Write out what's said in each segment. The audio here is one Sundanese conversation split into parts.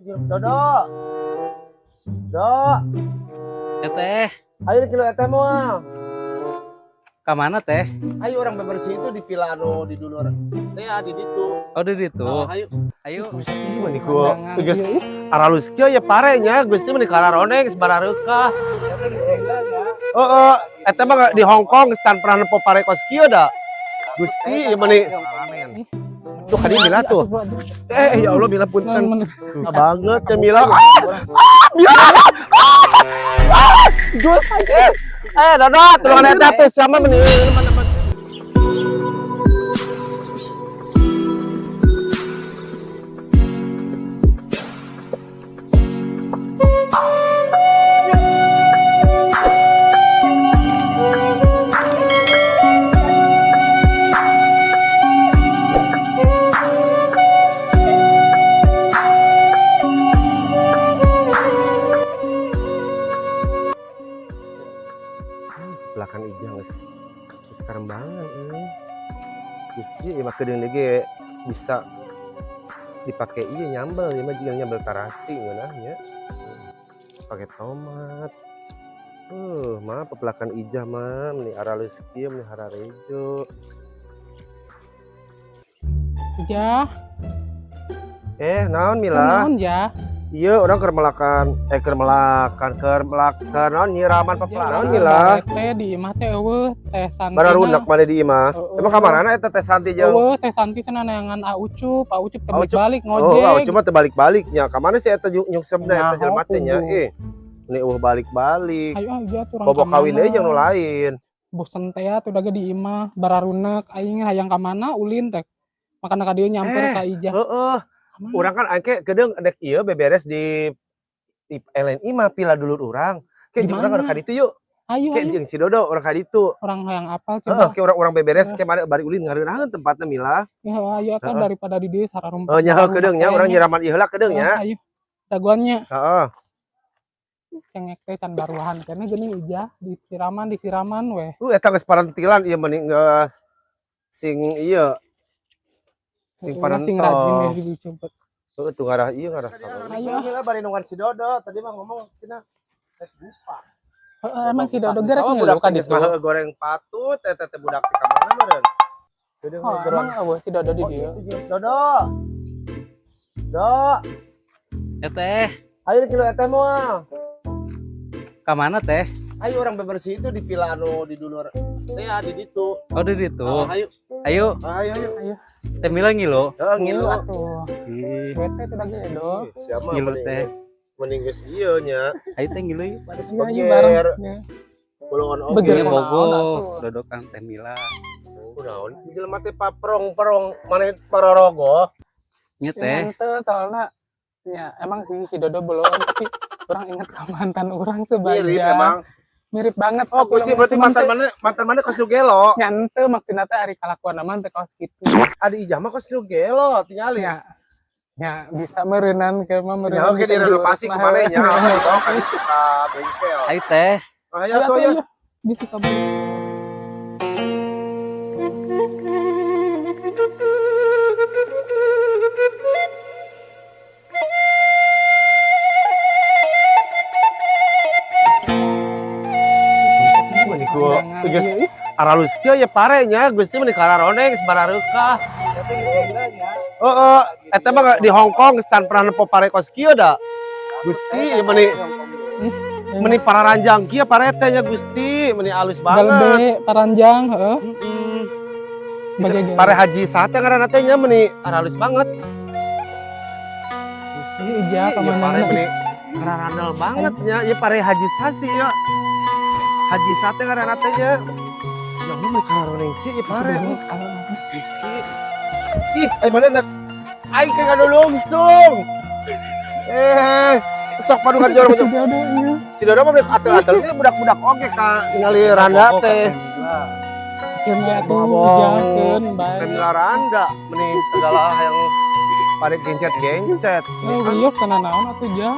Dodo. Do. Teh. Ayo kilo eteh moal. Ka mana teh? Ayo orang bebersih itu di Pilano di dulur. Teh di ditu. Oh di ditu. Oh, ayo. Ayo. Gusti meni ku geus aralus kieu ya parenya Gusti meni kararone geus barareukah. Heeh, eta mah di Hong Kong geus can pernah nempo pare kos kieu da. Gusti ieu meni tuh kadi Mila tuh. Eh ya Allah Mila punten. Banget ya Mila. Mila. Gusti. Eh Dodo, tulungan eta tuh sama meni teman-teman. Belakang ijang geus sekarang banget ini. Gusti ieu mah kedeung ge bisa dipake ieu nyambel ieu mah jiga nyambel tarasi ngeunah nya. Pakai tomat. Mah pepelakan ijah mah meni aralus kieu meni hararejo. Ijah. Naon Mila? Naon ya? Iya, orang keur melakan naon nyiraman pepelakan naon Mila? Teh di imah teh eueuh Teh Santi. Bararunak mana di imah? Emang kamarana eta Teh Santi jeung? Eueuh Teh Santi cenah neangan A Ucup, A Ucup tebalik-balik ngojek. Oh, A Ucup mah tebalik-baliknya. Ka mana sih eta nyungsepna eta jelema teh nya? Ini eueuh balik-balik. Ayo ah urang bobo kawin deui jeung nu lain. Bosen teh atuh da ge di imah bararunek aing hayang ka mana ulin teh. Makana ka dieu nyamper ka Ijah. Heeh. Urang kan angke kedeung dek ieu beberes di LNI mah pila dulur urang. Ke jeung urang ka ditu yuk. Ayo. Ke jeung si Dodo urang ka ditu. Urang hayang apal coba. Heeh, ke urang-urang beberes ke mana bari ulin ngareunangeun tempatna Mila. Ya ayo atuh daripada di dieu sararumpet. Oh nya kedeung nya urang nyiraman ieu heula kedeung nya. Ayo. Dagoannya. Heeh. Cengek teh can baruhan keneh geuning Ijah disiraman weh. Eta geus parentilan ieu meni geus sing ieu. Sing sing rajin dicoba. Heeh tuh ngarah ieu ngarah sama. Ayo lah bari nungguan si Dodo tadi mah ngomong cenah rek buka. Heeh emang si Dodo gerek ngilu ka ditu. Goreng patut eta teh budak teh ka mana meureun. Deudeuh emang eueuh si Dodo di dieu. Dodo. Do. Teh. Ayo kilo eteh moal. Ka mana teh? Ayo orang bebersih itu di Pilano di dulur. Teh di ditu. Oh di ditu. Ayo. Ayo. Ayo ayo. Teh Mila ngilu. Heeh ngilu atuh. Bete teh lagi do. Siapa ngilu teh? Mending geus ieu nya. Ayo teh ngilu yuk. Ayo bareng. Bolongan oge bogo dodokan Teh Mila. Kunaon? Jelema teh paprong-prong maneh parorogo. Nya teh. Henteu soalna nya emang sih si Dodo bolongan tapi orang inget ke mantan orang sebagai mirip emang. Mirip banget. Oh, Gusti berarti mantan mana kos nu gelo. Nya henteu maksudna teh ari kalakuan mah teh kos kitu. Adi Ijah mah kos nu gelo tingali. Ya. Ya bisa meureunnan ke mah meureunnan. Ya oke direnovasi ku maneh nya. Dibawa ka ditu ka bengkel. Ayo teh. Ayo atuh ya. Bisi kabur. Geus aralus kieu ya parenya Gusti meni kararone geus barareukah. Heeh, eta mah di Hong Kong geus can pernah nempo pare kos kieu da. Gusti ieu meni pararanjang kieu pare teh nya Gusti meni alus banget. Galede paranjang heeh. Heeh. Pare haji saha teh ngaranna teh nya meni aralus banget. Gusti Ijah ka mana pare meni ararandel banget nya ieu pare haji sasi ya. Haji sate ngaranna teh nya. Ya Allah meni kararone kieu ieu pare. Gusti. Ih, mana nak aing ke ngadulungsung. Sok padungan jorong. Si Dodo mah atel-atel ieu budak-budak oge ka ningali randa teh. Bohong. Mila randa meni segala yang pada gencet-gencet. Rios kana naon atuh ja.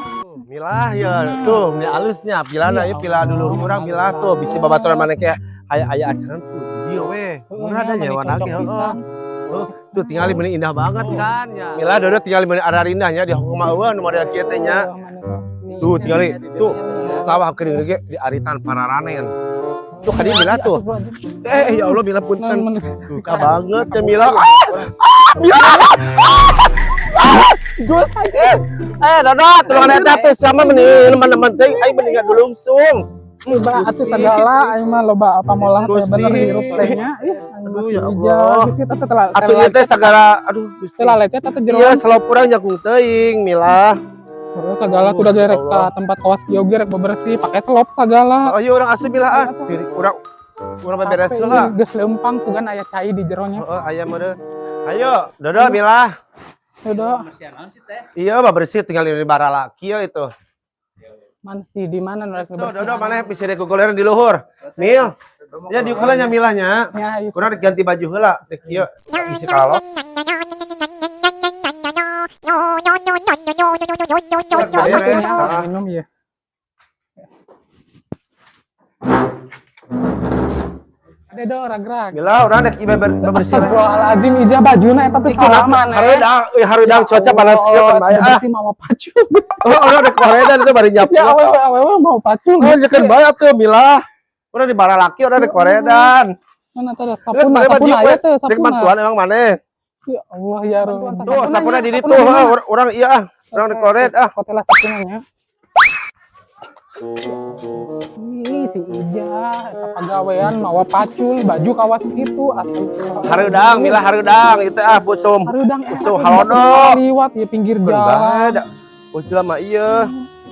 Milah ya tuh meni alusnya pilana ieu pila dulur urang milah tuh bisi babaturan maneh kayak aya-aya acara tuh dieu we. Murah da nyewa lagi heeh. Oh, tuh tinggal meni indah banget kan ya. Mila Dodo tinggal meni ararindahnya di Hongkong mah euweuh nu model kieu teh nya. Tuh tinggal tuh sawah keudeung ge di aritan pararanen. Tuh kadi Mila tuh. Eh ya Allah Mila punten. Duka banget ya Mila. Ah, ah, Mila. Ah, Gusti. Eh Dodo, tulungan eta tuh sama meni teman-teman teh aing mendingan dulungsung. Loba atuh segala aing mah loba apa molah teh bener hirup teh nya. Ih, Aduh ya Allah. Kita teh telah Atuh ieu teh segala aduh Gusti. Telah lecet atuh Iya, jeroan. selop urang jangkung teuing Mila. Heeh, segala tuh udah gerek ke tempat kawas kieu ge rek bebersih pakai selop segala. Oh iya urang asup Mila ah. Urang urang beberes heula. Geus leumpang sugan aya cai di jeronya. Heeh, aya meureun. Ayo, Dodo Mila. Dodo. Iya, bebersih tinggal di barala kieu itu. Mana sih di mana nu rek Tuh, Dodo mana bisa rek gogoleran di luhur. Mil. Ya diuk heula nya Milanya. Ya, ayo. Urang rek ganti baju heula, rek kieu bisi kalok. Minum ya. Dedo ragrak. Mila urang rek bebersih. Astagfirullahaladzim ija bajuna eta teh salaman eh. Hareudang, euy hareudang cuaca panas kieu kan bae ah. Bersih mau pacul. Oh, urang rek koredan itu bari nyapu. Ya awewe awewe mau pacul. Oh, jekeun bae atuh Mila. Urang di baralaki urang rek koredan. Mana teh sapuna, sapuna aya teh Rek sapuna. bantuan emang maneh. Ya Allah ya Rob. Tuh, sapuna di ditu, urang ieu ah. Urang rek kored ah. Kotelah sapunanya. Ih, si Ija, eta pagawean mawa pacul, baju kawas kitu, astagfirullah. Hareudang, Mila hareudang itu ah busum. Hareudang Busum halodo. Liwat di pinggir jalan. Oh, jelema ieu.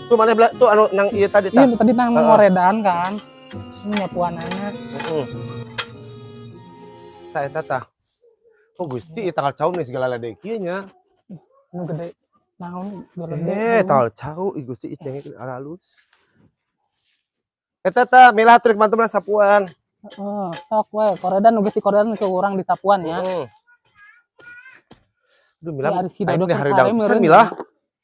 Tuh mana bela tuh anu nang ieu tadi tah. Iya, tadi nang ngoredan kan. Ini nyapuanana. Heeh. Tah eta tah. Oh Gusti, ieu tanggal cau nih segala ledek ieu nya. Nu gede. Naon gede. Eh, tanggal cau ih Gusti ih cengek aralus. Eta tah Mila trik bantu sapuan. Heeh, sok we koredan nu geus dikoredan ke urang di sapuan ya. Heeh. Aduh Mila, Ya, si Dodo aing hareudang pisan Mila.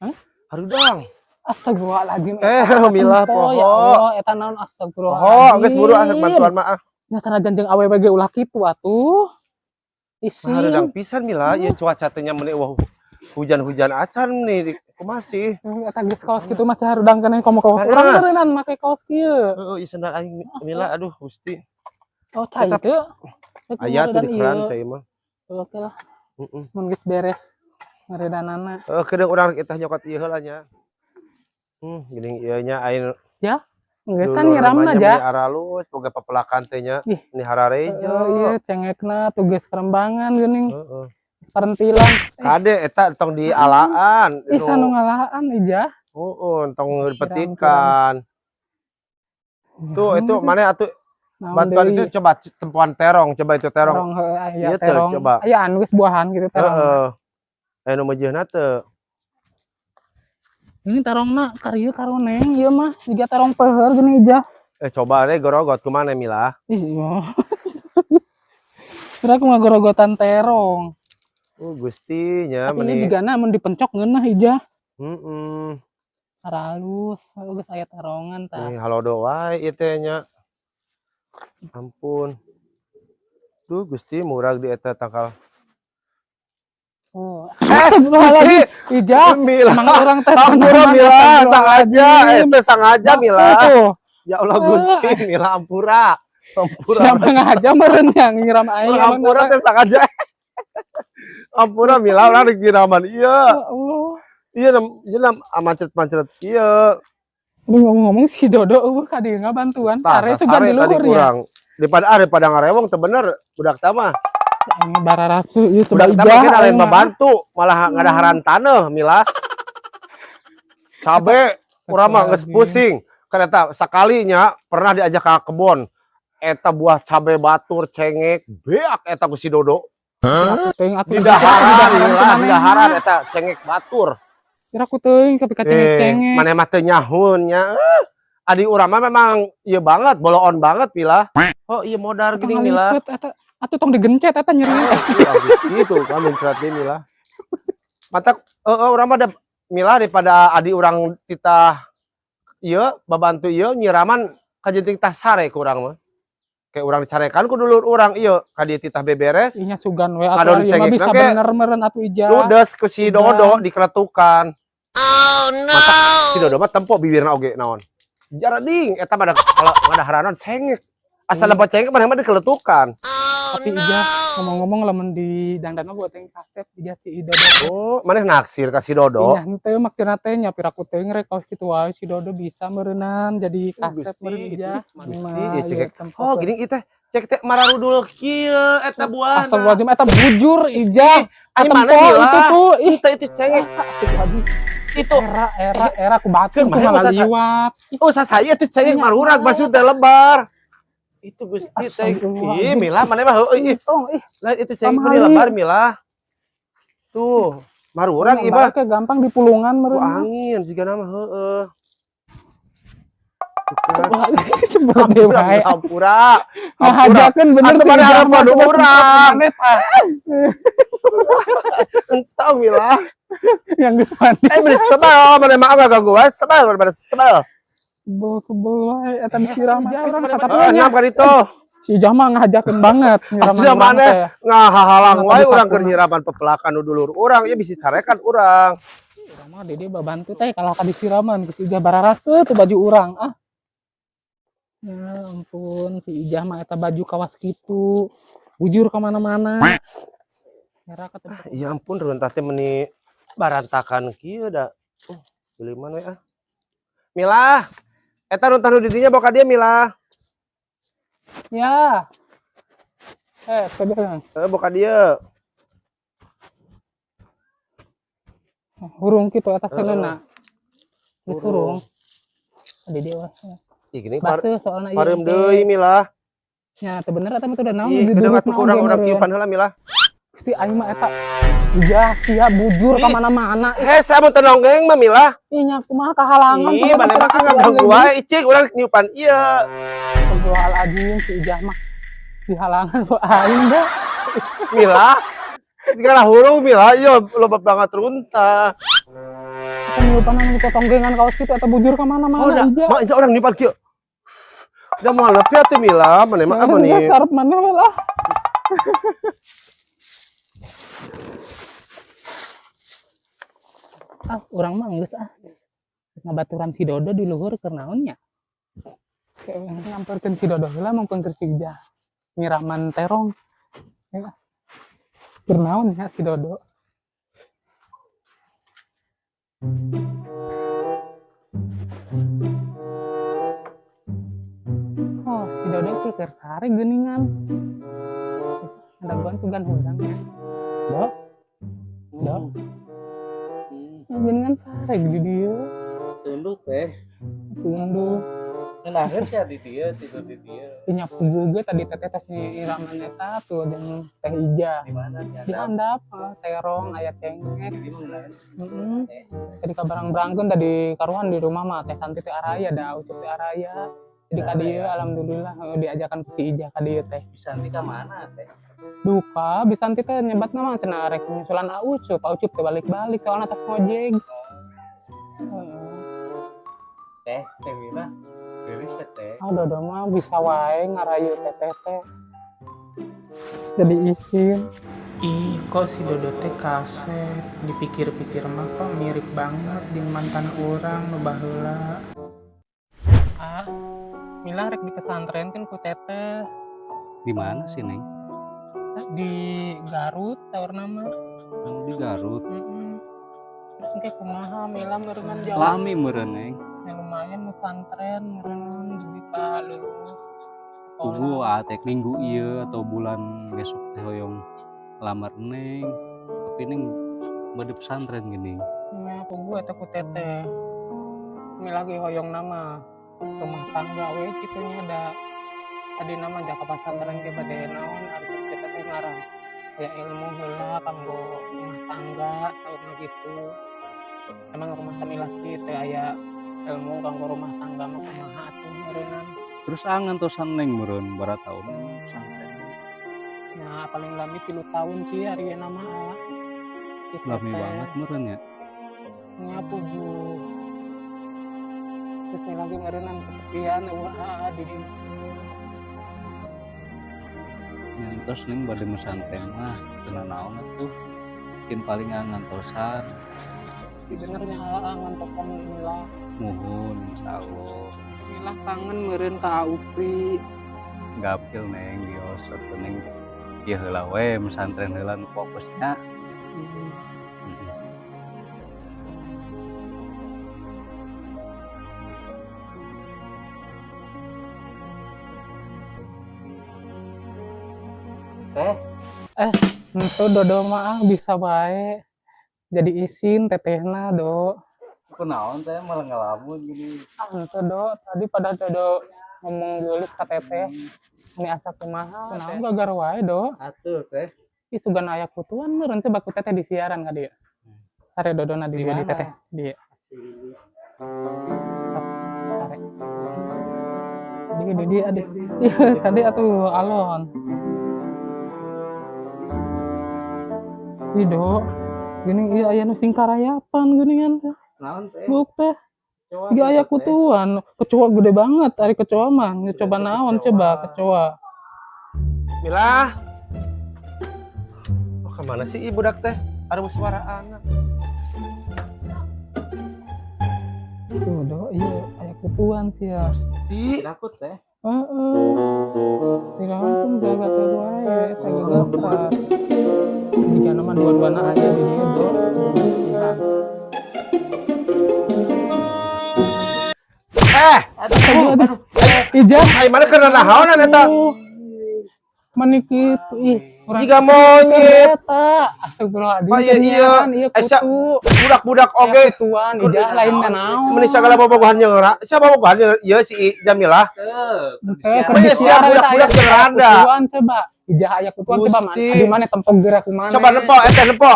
Hah? Hareudang. Astagfirullahaladzim. Eh, Mila poho. Ya Allah, eta naon astagfirullahaladzim. Poho, geus buru asek bantuan mah ah. Nya sanajan jeung awewe ge ulah kitu atuh. Isin. Hareudang pisan Mila, ieu cuaca teh nya meuni wah hujan-hujan acan nih kumaha sih? Eta geus kaos kitu mah hareudang keneh komo kaos urang meureunnan make kaos kieu. Heeh, ieu sendal aing Mila aduh Gusti. Oh, cai teu. Aya tuh di keran cai mah. Oke lah. Heeh. Mun geus beres ngaredanana. Heeh, kedeung urang kita nyokot ieu heula nya. Geuning ieu nya aing. Ya, geus can nyiramna ja. Aralus boga pepelakan teh nya. Ini hararejo. Iya, cengekna tuh geus kerembangan geuning. Heeh. Parentilan. Kade eta tong dialaan. Ih, anu ngalaan ija. Heeh, tong dipetikan. Tuh itu mana atuh bantuan itu coba tempuan terong, coba itu terong. Terong heeh, aya terong. Coba. Aya anu geus buahan gitu terong. Heeh. Aya nu meujeuhna teu. Ini terongna karieu karoneng ieu mah jiga terong peuheur geuning ija. Eh coba deh gorogot kumaha Mila? Ih, iya. Kira aku ngagorogotan terong. Oh Gusti nya meni. Tapi jigana mun dipencok ngeunah ija. Heeh. Aralus, geus aya terongan tah. Ini halodo wae ieu teh nya. Ampun. Duh Gusti murag di eta tangkal. Oh. Gusti, ija. Mila. Emang urang teh ampura Mila, sengaja, teh sengaja Mila. Ya Ya Allah Gusti, Mila ampura. Ampura. Siapa ngaja meureun yang nyiram aing. Ampura teh sengaja. Ampura Mila urang rek nyiraman ieu. Ya Allah. Iya, ieu mancret-mancret ieu. Aduh ngomong-ngomong si Dodo eueuh ka dieu ngabantuan. Sare sugan di luhur ya. Daripada ngarewong teu bener budak tah mah. Aing bararatu ieu coba budak tah mah lain babantu, malah ngadaharan taneuh Mila. Cabe urang mah geus pusing. Kan eta sakalinya pernah diajak ka kebon. Eta buah cabe batur cengek beak eta ku si Dodo. Di daharan, di daharan eta cengek batur. Kira ku teuing tapi ka cengek-cengek. Maneh mah teu nyahun nya. Adi urang mah memang ieu banget, boloon banget Mila. Oh iya modar geuning Mila. Eta atuh tong digencet eta nyeri. Gitu kan mencret deui Mila. Mata heeh urang mah Mila daripada adi urang titah ieu babantu ieu nyiraman kajenting tah sare ku urang mah. Kayak urang dicarekan ku dulur urang ieu ka dieu titah beberes. Inya sugan we atuh ari mah bisa bener meureun atuh Ijah. Ludes ku si Dodo dikeletukan. Oh no. Mata, si Dodo mah tempo bibirna oge naon. Jarading eta mah kalau ngadaharan cengek. Asal lebat cengek mah dikeletukan. Oh, tapi Ijah ngomong-ngomong lamun di dangdan mah buat yang kasep Ijah si Dodo. Oh, maneh naksir ka si Dodo? Nya henteu maksudna teh nya piraku teh rek kaos kitu wae si Dodo bisa meureunnan jadi kasep meureun Ijah. Gusti, cengek. Oh, gini ieu teh cek teh mararudul kieu eta buahna. Astagfirullahaladzim eta bujur Ijah. Eta itu tuh ih itu cengek. Itu era ku batur ku ngaliwat. Oh, sasaya itu cengek marurag maksud teh lebar. Itu Gusti teh. Ih, Mila mana mah heueuh ih. Lain itu cengek mah lebar Mila. Tuh, marurag ieu mah gampang di pulungan meureun. Angin sigana mah heueuh. Hampura. Ngahajakeun bener sih harapan urang. Entah Mila. Yang geus mandi. Eh, sebel mana mah ganggu wae, sebel mana sebel. Kebel wae eta disiram urang kata ka ditu. Si Ijah mah ngahajakeun banget nyiraman urang teh. Ngahahalang wae urang keur nyiraman pepelakan nu dulur urang ieu bisi carekan urang. Urang mah dede babantu teh kalah ka disiraman kitu Ijah bararaseuh tuh baju urang ah. Ya ampun si Ijah mah eta baju kawas kitu. Bujur ka mana-mana. Era ka tempat. Ya ampun runtah teh meuni barantakan kieu da. Geuliman we ah. Mila, eta runtah nu di dinya bawa ka dieu Mila. Ya. Pegang. Bawa ka dieu. Hurung kitu eta seungeuna. Geus hurung. Di dieu we. Ih gini pareum deui Mila. Nya teu bener eta mah teu da naon. Ih, kedeung atuh kurang urang tiupan heula Mila. Si aing mah eta Ijah sia bujur ka mana-mana. Hese mun teu nonggeng mah Mila. Ih nya kumaha kahalangan. Ih, maneh mah ngaganggu wae icik urang niupan ieu. Astagfirullahaladzim si Ijah mah dihalangan ku aing dah. Mila, segala hurung Mila ieu loba banget runtah. Eta niupan anu tonggengan kaos kitu eta bujur ka mana-mana Ijah. Mak Ijah urang niupan kieu. Da moal nepi atuh Mila, maneh mah apa nih? Karep maneh we lah. Ah, urang mah geus ah. Ngabaturan si Dodo di luhur keur naon nya? Nyamperkeun si Dodo heula mangkeun keur si Ijah nyiraman terong. Ya. Keur naon nya si Dodo? Oh, si Dodo teh keur sare geuningan. Ada sugan hudang ya. Dok. Dok. Geuningan sare di dieu. Tunduk teh. Tunduk. Ngenaheun sia di dieu, tidur di dieu. Nya puguh ge tadi teteh tos nyiraman eta tuh jeung teh Ijah. Di mana di handap terong aya cengek. Heeh. Tadi kabarang-barangkeun tadi karuhan di rumah mah teh Santi teh araya da Ucup teh araya. Jadi ka dieu alhamdulillah diajakan ku si Ijah ka dieu teh. Bisanti ka mana teh? Duka Bisanti teh nyebatna mah cenah rek nyusulan Ucup, Ucup teh balik-balik soalna tos ngojek. Teh, teh Mila. Beres teh. Ah, Dodo mah bisa wae ngarayu teteh teh. Jadi isin. Ih, kok si Dodo teh kasep. Dipikir-pikir mah kok mirip banget jeung mantan urang nu baheula. Ah, Mila rek di pesantren kan ku teteh. Di mana sih, Neng? Di Garut, saurna mah. Di Garut. Heeh. Terus engke kumaha Mila meureungan jauh. Lami meureun, Neng. Ya lumayan pesantren meureun dugi ka lulus. Tunggu atek minggu ieu atau bulan besok teh hoyong lamar Neng. Tapi Neng bade pesantren gini. Nya puguh eta ku teteh. Mila ge hoyong nama rumah tangga we kitu nya da tadi nama jaka pesantren ge bade naon harus kita teh ngarang aya ilmu heula kanggo rumah tangga saurna gitu. Emang rumah tangga laki teh aya ilmu kanggo rumah tangga mah kumaha atuh meureunnan. Terus angan tosan Neng meureun bara taun pesantren. Nah, paling lami 3 tahun sih ari nama. Lami banget meureun ya. Nya puguh. Terus nih lagi meureunnan kesepian eueuh di dieu. Ngantos Neng bade mesantren mah teu naon atuh. Mungkin paling ngantosan. Benernya aa ngantosan Mila. Muhun insyaallah. Mila kangen meureun ka Upri. Gapil Neng bios atuh Neng. Ieu heula we mesantren heula nu fokusnya. Teh. Itu Dodo mah bisa bae. Jadi isin tetehna, Do. Kunaon teh malah ngelamun gini. Ah, itu Do, tadi pada Dodo ngomong geulis ka teteh. Ini asa kumaha? Kunaon gagar wae, Do. Atuh teh. Ih sugan aya kutuan meureun coba ku teteh di siaran ka dieu. Sare Dodona di dieu di teteh, di. Sare. Di ade. Iya, tadi atuh alon. Ih, Do. Gini ieu aya nu singkarayapan geuningan teh. Naon teh? Buk teh. Ieu aya kutuan, kecoa gede banget, ari kecoa mah. Coba naon coba kecoa. Milah. Oh, kemana sih ibu budak teh? Ada suara anak. Tuh, Do, iya aya kutuan sih ya. Di. Takut teh. Heeh. Tirawan pun gagal teh wae, eta gagapan. Jika nama dua-duana aya di dieu, Do. Aduh, Ijah. Ai mana keur naonan eta? Meni kitu ih. Jiga monyet. Eta, astagfirullahaladzim. Oh, iya iya. Esa budak-budak oge. Kutuan, ijah lain teh naon. Meni sagala bobogohan jeung ra. Siapa bobogohan ieu si Jamilah? Heuh, siap budak-budak jeung randa. Kutuan coba. Ijah aya kutuan coba mana? Di mana tempo gerak kumana? Coba nempo eta nempo.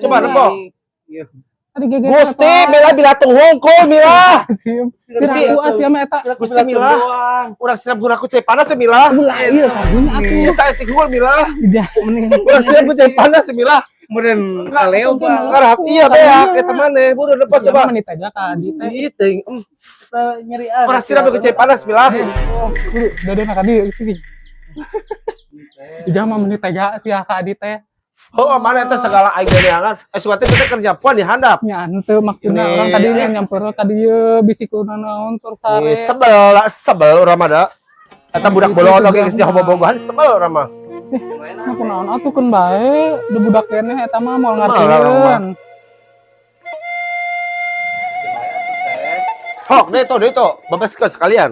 Coba nempo. Gusti Mila bilatung hungkul Mila. Gusti asia mah eta. Gusti Mila. Urang siram ku cai panas ya Mila. Ulah ieu kagunya atuh. Ieu saeutik hungkul Mila. Urang siram ku cai panas ya Mila. Meureun kaleo Ngarap iya beak eta maneh buru nempo coba. Menit aja ka adi teh. Ih teuing. Nyeri ah. Urang siram ku cai panas Mila. Buru dadana ka dieu sini. Ijah mah menit tega sia ka adi teh. Oh, mana eta segala aing deneangan. Suka teh teh keur nyapuan di handap. Nya henteu maksudna urang tadi nya nyamper ka dieu bisi kunaon naon tur sare. Sebel, sebel urang mah da. Eta budak bolon oge geus nyaho bobogohan sebel urang mah. Nah kunaon atuh keun bae, da budak keneh eta mah moal ngartieun. Hok, deto deto, babaskeun sekalian.